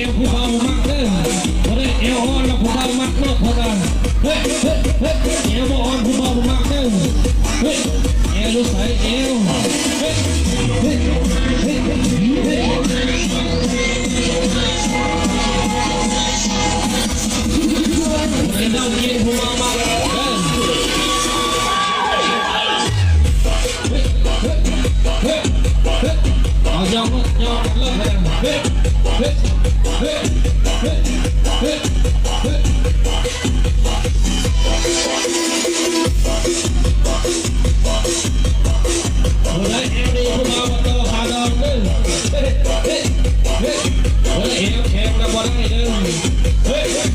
ແອວຜູ້ບ່າວມັກເດີ ບໍ່ໄດ້ແອວອ່ອນແລ້ວຜູ້ບ່າວມັກໂລດເພິ່ນວ່າ ເຮີ້ຍ ເຮີ້ຍ ເຮີ້ຍ ແອວບໍ່ອ່ອນຜູ້ບ່າວມັກເດີ ເຮີ້ຍ ແອວຢູ່ໃສ ແອວ ເຮີ້ຍ ເຮີ້ຍ ເຮີ້ຍ ເຮີ້ຍ ເຮີ້ຍ ເຮົາກິນຜູ້ບ່າວມັກເດີ. ເອົາ ຍອມ ຍອມເລີຍ ເຮີ້ຍ ເຮີ້ຍ ເຮີ້ຍ ເຮີ້ຍ ເຮີ້ຍ ເຮີ້ຍ ຜູ້ໃດແອວດີຜູ້ບ່າວມາຕໍ່ຄາດອງເດີ ເຮີ້ຍ ເຮີ້ຍ ເຮີ້ຍ ຜູ້ໃດແອວແຂງກໍບໍ່ໄດ້ເດີ ເຮີ້ຍ